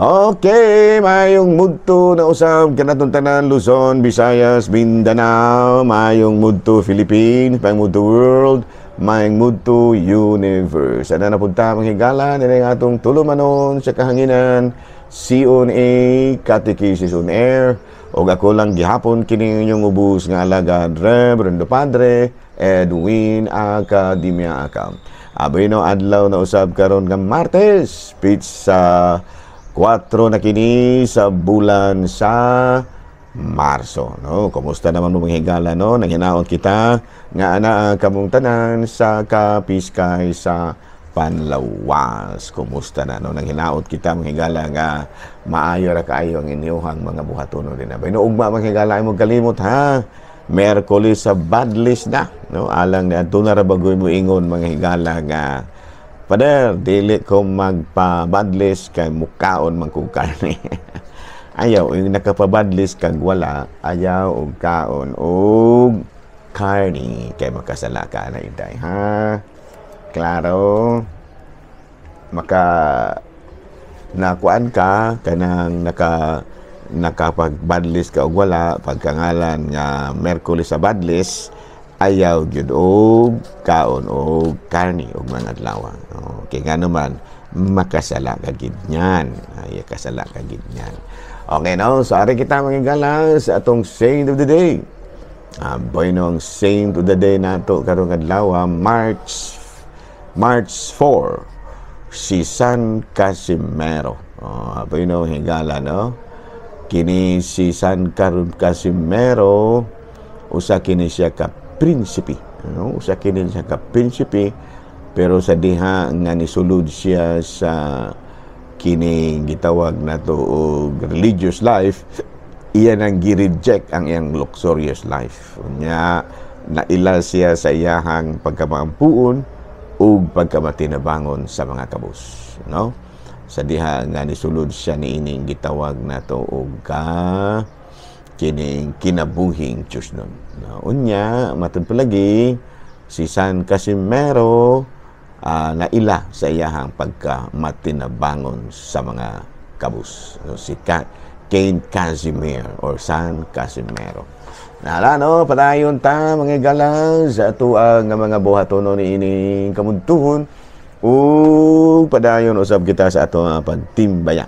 Okay, mayong mudto na usab kanatong tanan, Luzon, Visayas, Mindanao, mayong mudto Philippines, mayong mudto world, mayong mudto universe. Ana na punta, mga higala, nila ang atong tulumanon sa kahanginan, C on A, Catechesis on Air, o ako lang gihapon kini inyong ubos nga alagad, Reverendo Padre Edwin Academia Acam. Aboy no, adlaw na usab karon nga Martes, petsa 4 na kini sa bulan sa Marso, no? Kumusta naman mo, mga higala, no? Nanghinaot kita nga ana kamong tanan sa kapiskay sa panlawas. Kumusta na, no? Nanghinaot kita, mga higala, nga maayo ra kaayo ang inyuhang mga buhatonon din. Bay no, ugma, mga higala, ay mo kalimot ha. Miyerkules sa Badlis na, no? Alang ni adto na ra bagoy mo ingon, mga higala, nga "Pader, dili ko magpabadlis kay mukaon man kong karne." Ayaw, yung nakapabadlis kag wala, ayaw og kaon og karne kay makasala ka na inday, ha? Klaro? Maka nakuan ka kanang nakapagbadlis ka og wala, pagkangalan nga Miyerkules sa Badlis, ayaw gyud og kaon og karni og mga adlaw. Okay, nga naman makasala ka gid niyan. Ay, kasala ka gid niyan. Okay, no? So ari kita, mga higala, sa atong saint of the day. Boy no, ang saint of the day nato karong adlaw, March 4, si San Casimero. Oh, boy no, higala, no? Kini si San Casimero, usa kini siya ka prinsipe, no? Usa kini siya ka prinsipe, pero sa diha nga nisulod siya sa kining gitawag nato og religious life, iya nang gi-reject ang iyang luxurious life. Unya naila siya sa iyahang pagkamaampuon ug pagkamatinabangon sa mga kabus, no? Sa diha nga nisulod siya niining gitawag nato og ka kining kinabuhing Diyosnon. No, unya, matud palagi, si San Casimero naila sa iyahang pagka matinabangon sa mga kabus. No, si Cain Casimir or San Casimero. Nala, no, padayon ta, mga higala, sa atoang nga mga buhatonon niining kamudtuhon ug padayon usab kita sa ato nga pagtimbaya.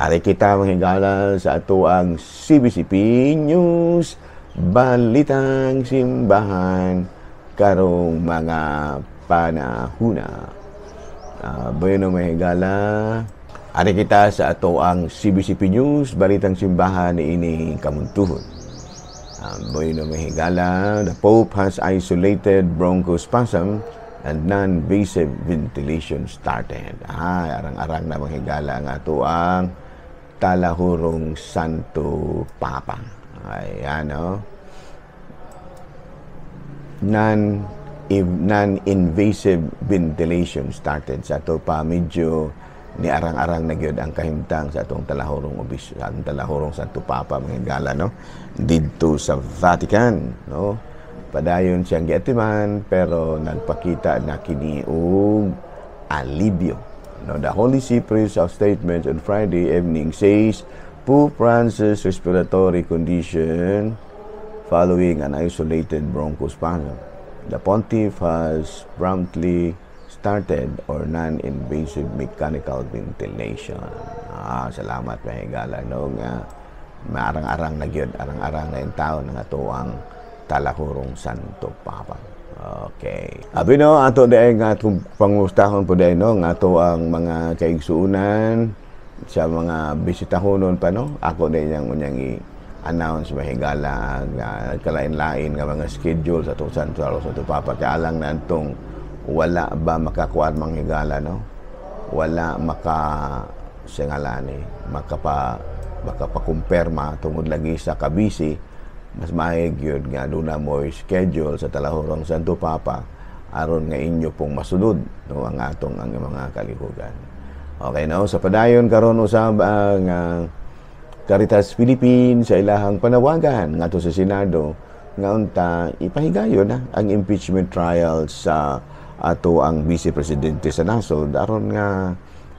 Ari kita, mga higala, sa ato ang CBCP News, Balitang Simbahan karong mga panahuna. Bueno, mga higala, ari kita sa ato ang CBCP News, Balitang Simbahan niining kamuntuhon. Bueno, mga higala, the Pope has isolated bronchospasm and non-invasive ventilation started. Ah, arang-arang na, mga higala, ang ato ang talahurong Santo Papa. Ayan, no? Non-invasive ventilation started. Sa ato pa medyo ni arang-arang na gyud ang kahimtang sa atong talahurong obis, sa atong talahurong Santo Papa, mga higala, no, didto sa Vatican, no? Padayon siyang giatiman, pero nagpakita na kini og alibyo, no? The Holy See press of statement on Friday evening says Pope Francis' respiratory condition following an isolated bronchospasm. The pontiff has promptly started or non-invasive mechanical ventilation. Ah, salamat, mga higala, no, nga maarang-arang na gyud, arang-arang na yung tao ng atoang talahurong Santo Papa. Okay. Abi no, ato dahil nga atong pangustahon po dahil, no, nga ato ang mga kaigsuunan sa mga bisitahonon pa, no. Ako dahil yang unyang i-announce, mahigala, nga kalain-lain nga mga schedule sa atong Santo Papa, kay alang na antong wala ba makakuan, mga higala, no, wala maka singalani makapakumpirma tungod lagi sa kabisi. Mas maayog yun nga duna mo schedule sa talahurong Santo Papa aron nga inyo pong masunod, no, ang atong ang mga kalihukan. Okay, no? Sa padayon karon usab ang Caritas Philippines sa ilahang panawagan ngadto sa Senado nga unta ipahigayon na ang impeachment trial sa ato ang vice presidente sa nasod aron nga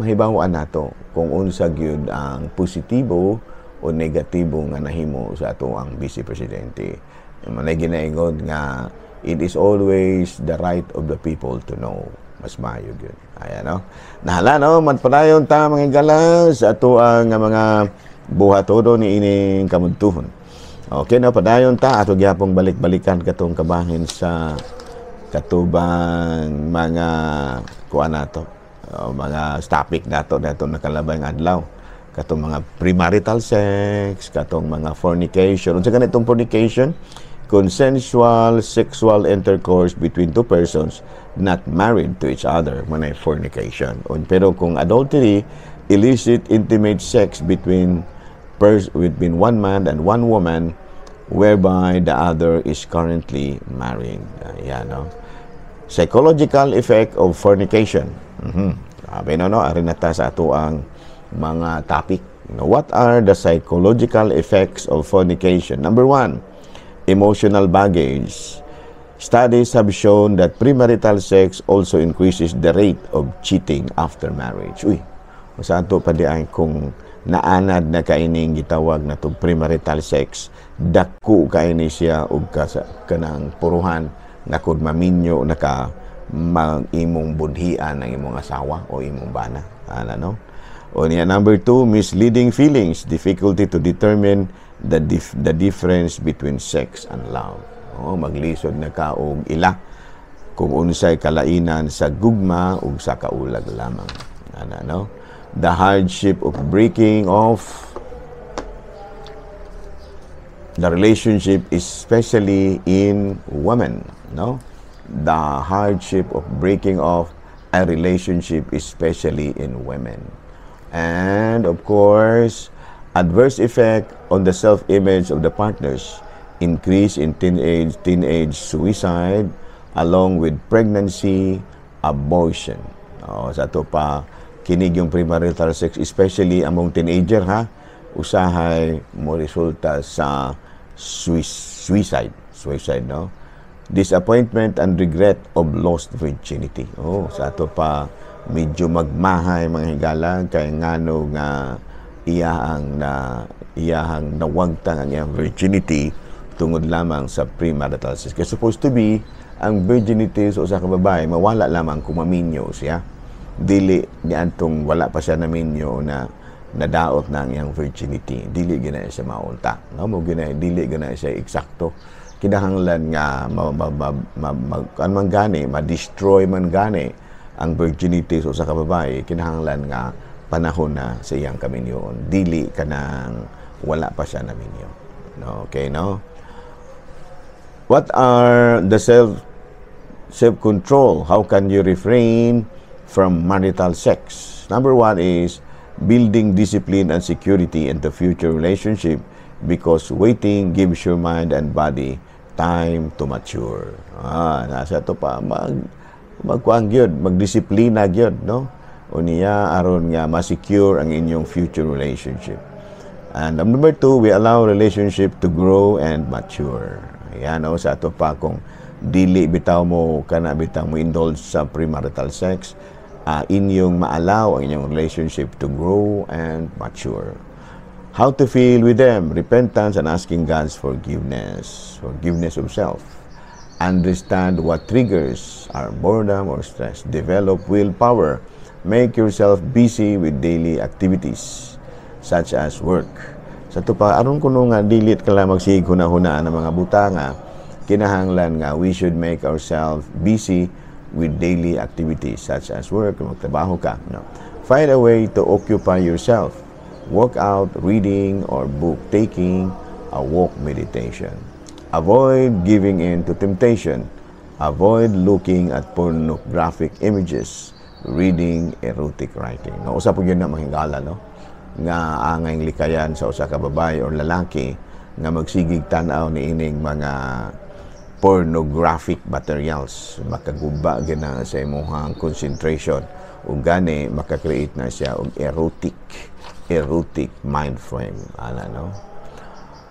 mahibaw-an nato kung unsa gyud ang positibo o negatibo nga nahimo sa ato ang vice presidente. Manay ginaingon nga it is always the right of the people to know. Mas maayo gyud. Ayan, no? Nahala, no? Magpadayon ta, mga higala, sa ato ang mga buhatodo ni ining kamudtuhon. Okay, no? Padayon ta. Ato gyapong balik-balikan katong kabahin sa katubang mga kuan nato. O, mga topic nato nato nakalabay nga adlaw, katong mga premarital sex, katong mga fornication. Unsa kanitong fornication? Consensual sexual intercourse between two persons not married to each other, manay fornication. Pero kung adultery, illicit intimate sex between one man and one woman whereby the other is currently married. Ayan, no? Psychological effect of fornication. Sabi no, no, ari na ta sa ato ang mga topic. No, what are the psychological effects of fornication? Number one, emotional baggage. Studies have shown that premarital sex also increases the rate of cheating after marriage. Uy, sa ato pa di ay kung naanad na kaining gitawag na itong premarital sex, dako kaini siya og kanang puruhan na kung maminyo na ka mag imong budhian ang imong asawa o imong bana. Ana, no? O niya, number two, misleading feelings, difficulty to determine the difference between sex and love. O, maglisod na ka og ila kung unsay kalainan sa gugma ug sa kaulag lamang. Ana, no? The hardship of breaking off the relationship, especially in women, no? The hardship of breaking off a relationship, especially in women. And of course, adverse effect on the self-image of the partners, increase in teenage suicide along with pregnancy, abortion. Oh, sa ato pa kinig yung premarital sex, especially among teenager ha, usahay mo resulta sa suicide, suicide, no? Disappointment and regret of lost virginity. Oh, sa ato pa medyo magmahay, mga higala, kay ngano nga iyahang nawagtang ang iyang virginity tungod lamang sa premarital sex. Kaya supposed to be ang virginity sa usa ka babae mawala lamang kung maminyo siya. Dili niadtong wala pa siya naminyo na nadaot na ang iyang virginity. Dili gina siya maunta. No, mo gina dili gina siya eksakto. Kinahanglan nga ma, ma, ma, ma, ma, kan man gani, ma-destroy man gani ang virginity sa usa ka babae, kinahanglan nga panahon na sa iyang kaminyoon. Dili kanang wala pa siya naminyo. No, okay, no? What are the self control? How can you refrain from marital sex? Number one is building discipline and security in the future relationship because waiting gives your mind and body time to mature. Ah, nasa to pa magkuan gyud, magdisiplina gyud, no? Unya aron nga ma-secure ang inyong future relationship. And number two, we allow relationship to grow and mature. Ayan, no, sa ato pa kung dili bitaw mo kana bitaw mo indulge sa premarital sex, inyong ma-allow ang inyong relationship to grow and mature. How to feel with them? Repentance and asking God's forgiveness. Forgiveness of self. Understand what triggers are boredom or stress. Develop willpower. Make yourself busy with daily activities such as work. Sa to pa, aron kuno nga dili ka lang magsigig huna-hunaan ng mga butanga, kinahanglan nga we should make ourselves busy with daily activities such as work, kung magtrabaho ka. No? Find a way to occupy yourself. Work out, reading, or book taking, a walk, meditation. Avoid giving in to temptation. Avoid looking at pornographic images, reading erotic writing. No, usa po yun na, mga higala, no? Nga angay likayan sa usa ka babae or lalaki nga magsigig tan-aw ni ining mga pornographic materials, makaguba gina sa imong concentration ug gani maka-create na siya og erotic mind frame, ana, no?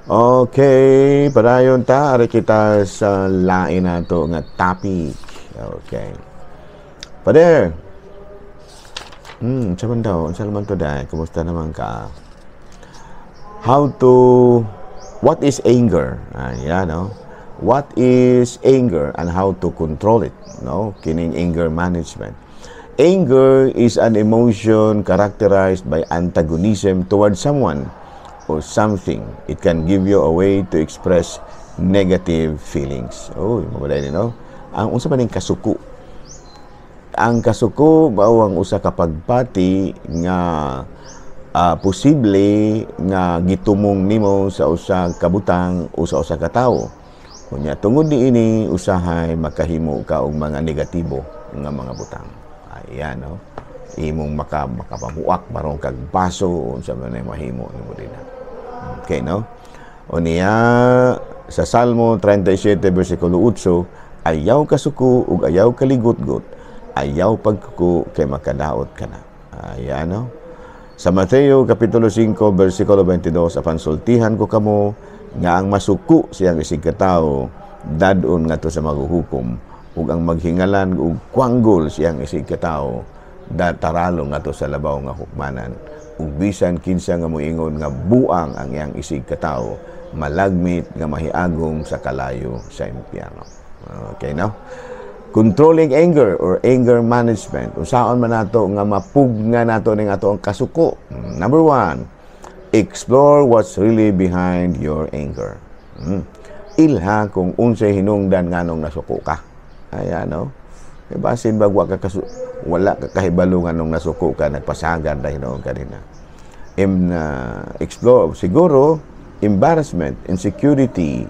Okay, padayon ta, ari kita sa lain nato nga topic. Okay, Pader. Unsa man daw? Unsa man to dai? Kumusta naman ka? How to What is anger? Ayan, no? What is anger and how to control it, no? Kining anger management. Anger is an emotion characterized by antagonism towards someone or something. It can give you a way to express negative feelings. Oh, mao no? Ang unsa man ning kasuko? Ang kasuko mao ang usa ka pagpati nga posible nga gitumong nimo sa usa ka butang o sa usa ka tawo. Unya tungod niini, usahay makahimo ka og mga negatibo nga mga butang. Ayan, no? Imong makapamuak barong kag baso, unsa man ay mahimo nimo dinha. Okay, no? Unya sa Salmo 37 versikulo 8, "Ayaw kasuko ug ayaw kaligutgot, ayaw pagkuko kay makadaot ka na." Ayan, no? Sa Mateo Kapitulo 5 versikulo 22, "Apan sultihan ko kamo nga ang masuko siyang isig katawo dad-on ngadto sa maghuhukom, ug ang maghingalan og kwanggol siyang isig katawo taralong ngadto sa labaw nga hukmanan, ug bisan kinsa nga moingon nga buang ang iyang isig katawo malagmit nga mahiagom sa kalayo sa impyerno." Okay, no? Controlling anger or anger management. Unsaon man nato nga mapugna nato ning ato ang kasuko? Number one, explore what's really behind your anger. Ilha kung unsay hinungdan nganong nasuko ka. Ayan, no? E basin ba wala ka kahibalo nganong nasuko ka, nagpasagad na hinuon ka din na. Explore siguro embarrassment, insecurity,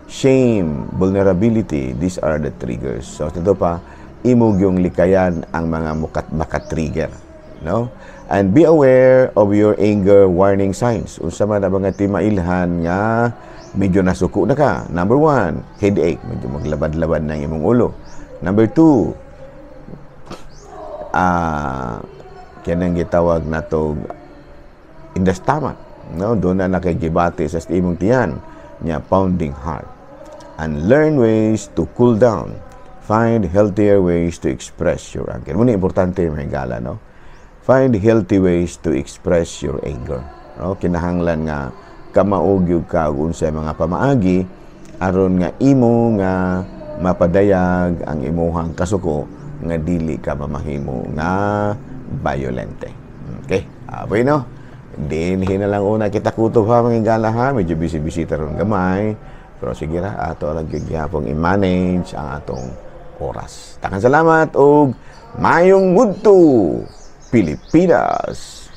shame, vulnerability, these are the triggers. So, ito pa, imo gyung likayan ang mga maka-trigger. No? And be aware of your anger warning signs. Unsa man ang mga timailhan nga medyo nasuko na ka? Number one, headache. Medyo maglabad-labad ng imong ulo. Number two, kanang gitawag nato in the stomach. No? Doon na nakagibati sa imong tiyan nya, pounding heart. And learn ways to cool down. Find healthier ways to express your anger. Muna importante yung higala, no? Find healthy ways to express your anger. No? Kinahanglan nga kamaog ka og unsay mga pamaagi aron nga imo nga mapadayag ang imuhang kasuko nga dili ka mamahimo nga violente. Okay? Bueno, dinhi na lang una kita kutob ha, mga higala, ha. Medyo busy-busy taron gamay. Pero sige ra, ato lang gyud gihapon i-manage ang atong oras. Daghang salamat og maayong udto, Pilipinas.